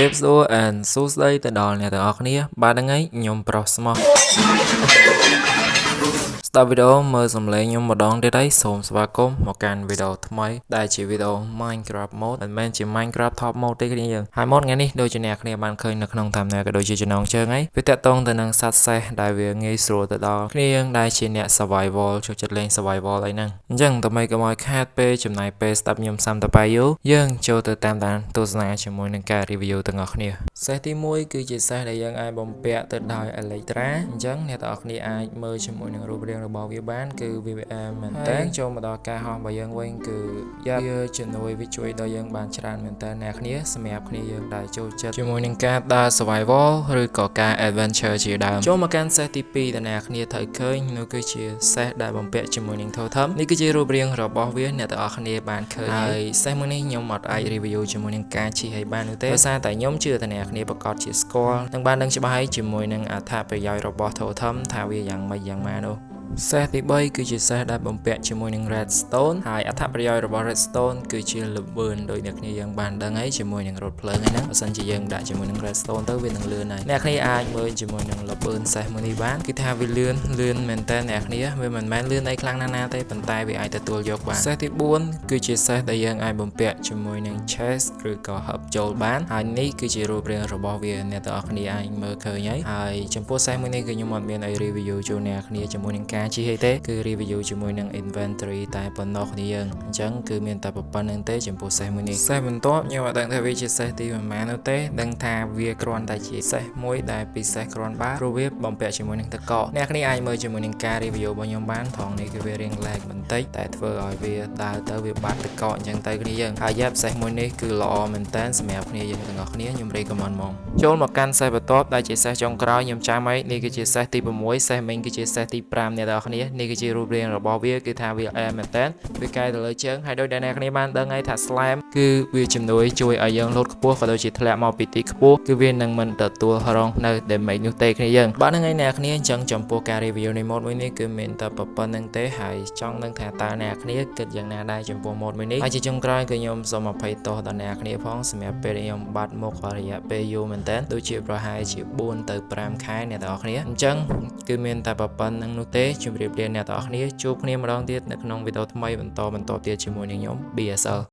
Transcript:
រាបសួរ and សួស្តីទៅដល់អ្នកទាំងអស់គ្នាបាទហ្នឹងហើយខ្ញុំប្រុសស្មោះស្ដាប់វីដេអូមើលសំឡេងខ្ញុំម្ដងទៀតហើយសូមស្វាគមន៍មកកាន់វីដេអូថ្មីដែលជាវីដេអូ Minecraft Mod មិនមែនជា Minecraft Top Mod ទេគ្នាយើងហើយ mod ថ្ងៃនេះដូចជាអ្នកគ្នាបានឃើញនៅក្នុង thumbnail ក៏ដូចជាចំណងជើងហើយវាតាក់ទងទៅនឹងសត្វសេះដែលវាងាយស្រួលទៅដល់គ្នាយើងដែលជាអ្នក survival ចូលចិត្តលេង survival អីហ្នឹងអញ្ចឹងដើម្បីកុំឲ្យខាតពេលចំណាយពេលស្ដាប់ខ្ញុំសាំតបាយយូរយើងចូលទៅតាមដានទស្សនាជាមួយនឹងការ review ទាំងអស់គ្នាសេះទី1គឺជាសេះដែលយើងអាចបំពាក់ទៅដោយ Elytra អញ្ចឹងអ្នកទាំងអស់គ្នាអាចមើលជាមួយនឹងរូបរាងរបស់វាបានគឺ VVM មែនតើចូលមកដល់ការហោះរបស់យើងវិញគឺយ៉ាវាជំនួយវាជួយដល់យើងបានច្រើនមែនតើអ្នកគ្នាសម្រាប់គ្នាយើងដែលចូលចិត្តជាមួយនឹងការដើរ survival ឬក៏ការ adventure ជាដើមចូលមកកាន់សេះទី2ដែលអ្នកគ្នាត្រូវឃើញនោះគឺជាសេះដែលបំពាក់ជាមួយនឹង totem នេះគឺជារូបរាងរបស់វាអ្នកទាំងអស់គ្នាបានឃើញហើយសេះមួយនេះខ្ញុំអត់អាច review ជាមួយនឹងការជិះឲ្យបាននោះទេដោយសារតែខ្ញុំជឿថាអ្នកគ្នាប្រកាសជាស្គាល់និងបានដឹងច្បាស់ហើយជាមួយនឹងអត្ថប្រយោជន៍របស់ totem ថាវាយ៉ាងម៉េចយ៉ាងម៉ានោះសេះទី3គឺជាសេះដែលបំពាក់ជាមួយនឹង redstone ហើយអត្ថប្រយោជន៍របស់ redstone គឺជាល្បឿនដោយអ្នកគ្នាយើងបានដឹងហើយជាមួយនឹងរថភ្លើងហ្នឹងបើសិនជាយើងដាក់ជាមួយនឹង redstone ទៅវានឹងលឿនហើយអ្នកគ្នាអាចមើលជាមួយនឹងល្បឿនសេះមួយនេះបានគឺថាវាលឿនលឿនមែនតើអ្នកគ្នាវាមិនមែនលឿនអីខ្លាំងណាស់ណាទេប៉ុន្តែវាអាចទទួលយកបានសេះទី4គឺជាសេះដែលយើងអាចបំពាក់ជាមួយនឹង chest ឬក៏ hub ចូលបានហើយនេះគឺជារូបរាងរបស់វាអ្នកទាំងអស់គ្នាអាចមើលឃើញហើយហើយចំពោះសេះមួយនេះគឺខ្ញុំអត់មានអី review ជូនអ្នកគ្នាជាមួយនឹងការជិះអីទេគឺ review ជាមួយនឹង inventory តែប៉ុណ្ណោះគ្នាយើងអញ្ចឹងគឺមានតែប៉ុណ្្នឹងទេចំពោះសេះមួយនេះសេះបន្ទាប់ខ្ញុំអត់ដឹងថាវាជាសេះទីប៉ុន្មាននោះទេដឹងថាវាគ្រាន់តែជាសេះមួយដែលពិសេសគ្រាន់បើព្រោះវាបំពាក់ជាមួយនឹងទឹកកកអ្នកគ្នាអាចមើលជាមួយនឹងការ review របស់ខ្ញុំបានថងនេះគឺវារៀង lag បន្តិចតែធ្វើឲ្យវាដើរទៅវាបាត់ទឹកកកអញ្ចឹងទៅគ្នាយើងហើយយ៉ាប់សេះមួយនេះគឺល្អមែនតើសម្រាប់គ្នាយើងទាំងអស់គ្នាខ្ញុំ recommend ហ្មងចូលមកកាន់សេះបន្ទាប់ដែលជាសេះចុងក្រោយខ្ញុំចាំហើយនេះគឺជាសេះទី6សេះមិញគឺជាសេះទី5អ្នកទាំងអស់គ្នានេះគឺជារូបរាងរបស់វាគឺថាវាអែមែនតើវាកែទៅលើជើងហើយដោយដែលអ្នកគ្នាបានដឹងហើយថា slime គឺវាជំនួយជួយឲ្យយើងលោតខ្ពស់ក៏ដូចជាធ្លាក់មកពីទីខ្ពស់គឺវានឹងមិនទទួលរងនៅ damage នោះទេគ្នាយើងបាទហ្នឹងហើយអ្នកគ្នាអញ្ចឹងចំពោះការ review នៃ mod មួយនេះគឺមានតែប៉ុណ្្នឹងទេហើយចង់ដឹងថាតើអ្នកគ្នាគិតយ៉ាងណាដែរចំពោះ mod មួយនេះហើយជាចុងក្រោយគឺខ្ញុំសូមអភ័យទោសដល់អ្នកគ្នាផងសម្រាប់ពេលខ្ញុំបាត់មុខរយៈពេលយូរមែនតើដូចជាប្រហែលជា4ទៅ5ខែអ្នកទាំងអស់គ្នាអញ្ចឹងគឺមានតែប៉ុណ្្នឹងនោះទេជម្រាបលាអ្នកទាំងអស់គ្នាជួបគ្នាម្ដងទៀតនៅក្នុងវីដេអូថ្មីបន្តបន្តទៀតជាមួយនឹងខ្ញុំ BSL។